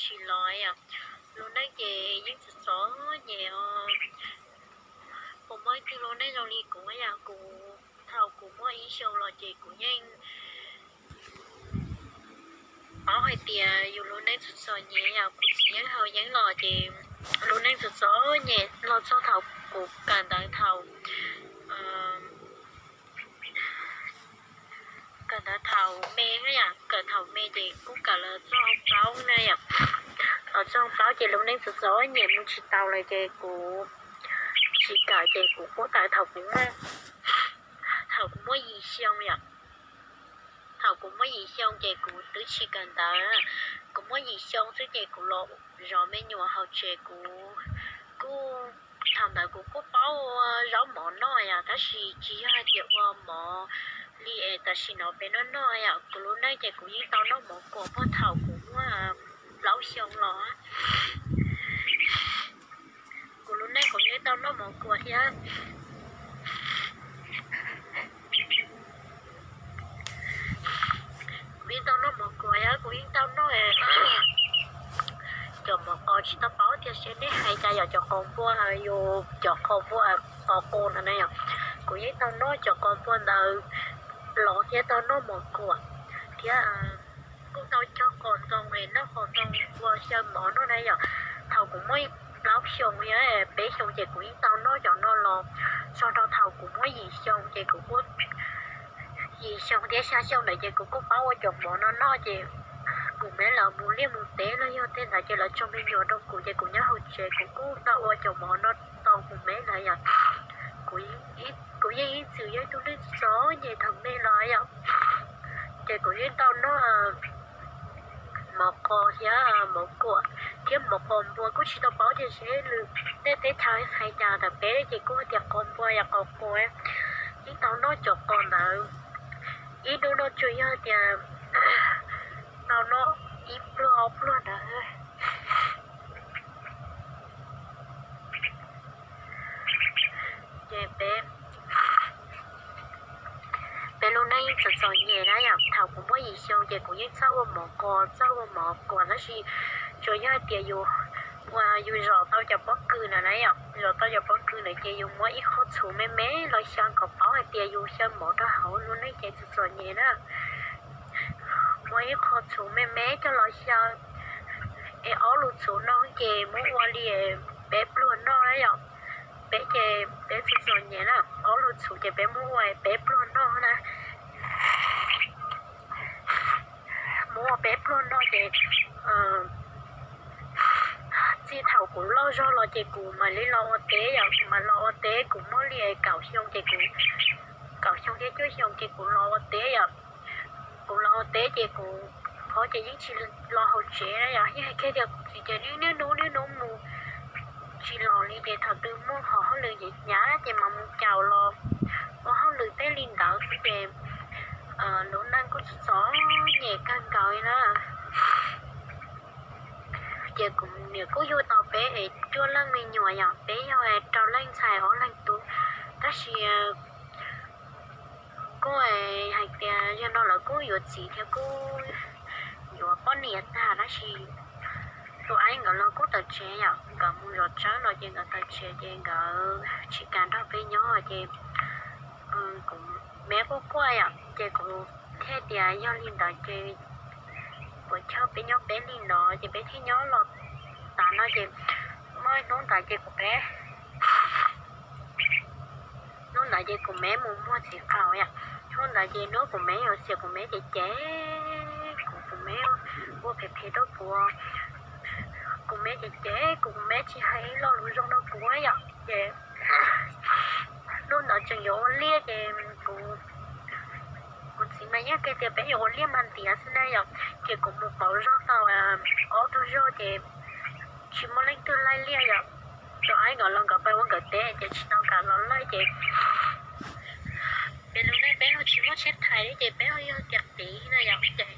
tsis los yom. Lub neej ces yeej txom txom nyem os. Puas muaj ib tug lub neej zoo li kuv yom? Kuv, thaum kuv muaj ib xyoos los ces kuv yeej paub hais tias yus lub neej txom txom nyem yom. Kuv txiv yeej haus yeeb los ces lub neej txom txom nyem los txog thaum kuv kawm ntawv thaum, kawm ntawv thaum me na yom, kawm thaum me ces kuj kawm los txog plaub na yom. Los txog plaub ces lub neej txom txom nyem mus tsis tau lawm ces kuv tsis kawm ces kuv kuj kawm thaum kuv muaj, thaum kuv muaj yim xyoo yom. Thaum kuv muaj yim xyoo ces kuv twb tsis kawm ntawv. Kuv muaj yim xyoo xwb ces kuv los zov me nyuam hauv tsev. Kuv kuj, thaum ntawd kuv kuj paub ua zaub mov noj yom, tab sis tsis yog hais tias ua mov li es tam sim no peb noj noj yom. Kuv lub neej ces kuv yeej tau noj mov kuam puag thaum kuv muaj plaub xyoo los. Kuv lub neej kuv yeej tau noj mov kuam thiab. Kuv yeej tau noj mov kuam thiab, kuv yeej tau noj cov mov qos, tsis tau paub tias seb nej hais cas yom, cov qos npua, yus cov qos npua, qos qus no na yom. Kuv yeej tau noj cov qos npua ntawd los thiab tau noj mov kuam thiab. Kuj tau cog qos ntoo es noj qos ntoo ua xyaw mov noj na yom. Thaum kuv muaj plaub xyoo thiab peb xyoo ces kuv yeej tau noj cov no los txog rau thaum kuv muaj yim xyoo ces kuv kuj, yim xyoo thiab xya xyoo ntawd ces kuv kuj paub ua cov mov no noj ces kuv meb lawv mus liaj mus teb los yog tej ntawd ces lawv tso me nyuam rau kuv ces kuv nyob hauv tsev kuv kuj tau ua cov mov no tau kuv meb lawv yom. Kuv yeej ib txwm yog ib tug neeg txom nyem thaum me los yom, ces kuv yeej tau noj mov qos thiab mov kuam thiab mov qos npua. Kuj tsis tau paub tias seb lwm tej teb chaws hais cas, ntawm peb ces kuj hais tias qos npua yom, qos qus. Yeej tau noj cov qos ntawd, ib hnub no tsuas yog tias tau noj ib pluag ob pluag ntawd. Ces peb, peb lub neej yeej txom txom nyem na yom. Thaum kuv muaj yim xyoo ces kuv yeej txawj ua mov qos txawj ua mov kuam tab sis tsuas yog hais tias yus, yus zom tau cov pob kws na na yom, zom tau cov pob kws na ces yus muab ib qho txhuv me me los xyaw kom paub hais tias yus xyaw mov rau hauv. Lub neej ces txom txom nyem na. Muab ib qho txhuv me me coj los xyaw es ob lus txhuv no ces muab ua li peb pluag noj na yom. Peb ces peb txom txom nyem na, ob lus txhuv ces peb muab ua peb pluag noj na. Muab ua peb pluag noj ces txij thaum kuv loj zog los ces kuv mam li los ua teb yom. Kuv mam los ua teb kuv muaj li kaum xyoo ces kuv, kaum xyoo thiab cuaj xyoo ces kuv los ua teb yom. Kuv los ua teb ces kuv phob ces yeej tsis los hauv tsev na yom. Yeej hais kiag tias kuv txiv ces niaj hnub niaj hnub mus tsis los li ces thaum twg muaj qhov hauj lwm hnyav hnyav ces mam mus caum los ua hauj lwm tej li ntawd xwb ces lub neej kuj txom txom nyem kawg nkaus li na. Ces kuv niam kuj yug tau peb es cuaj leej me nyuam yom, peb yog rau leej ntxhais ob leeg tub, tab sis kuj hais tias yog no lawv kuj yuav txiv thiab kuj yuav poj niam tag tab sis tus aib nkawd los kuj tawm tsev yom, nkawd mus zov tsawb no ces nkawd tawm tsev ces nkawd tsis kam nrog peb nyob ces kuv me quaj quaj yom, ces kuv thiaj tias yog li ntawd ces puas chawj peb nyob peb li no ces peb thiaj nyob los tas no ces muaj hnub ntawd ces kuv peb, hnub ntawd ces kuv me mus muag txiv qaub yom. Hnub ntawd ces hnub kuv me yuav xiam kuv me ces ces kuv, kuv me ua phem phem rau kuv, kuv me ces ces kuv, kuv me tsis hais ib lo lus zoo rau kuv yom. Ces hnub ntawd tseem yuav ua liaj ces kuv, kuv txiv mas yeej hais tias peb yuav ua liaj mas ntiav xwb na yom. Ces kuv mus pauv zog tau ob tug zog ces tsis muaj leej twg laij liaj yom. Tus aib nkawd los nkawd pais ua nkawd teb ces tsis tau kam los laij ces peb lub neej peb ho tsis muaj tsheb thais li ces peb ho yog tias qiv na yom. Ces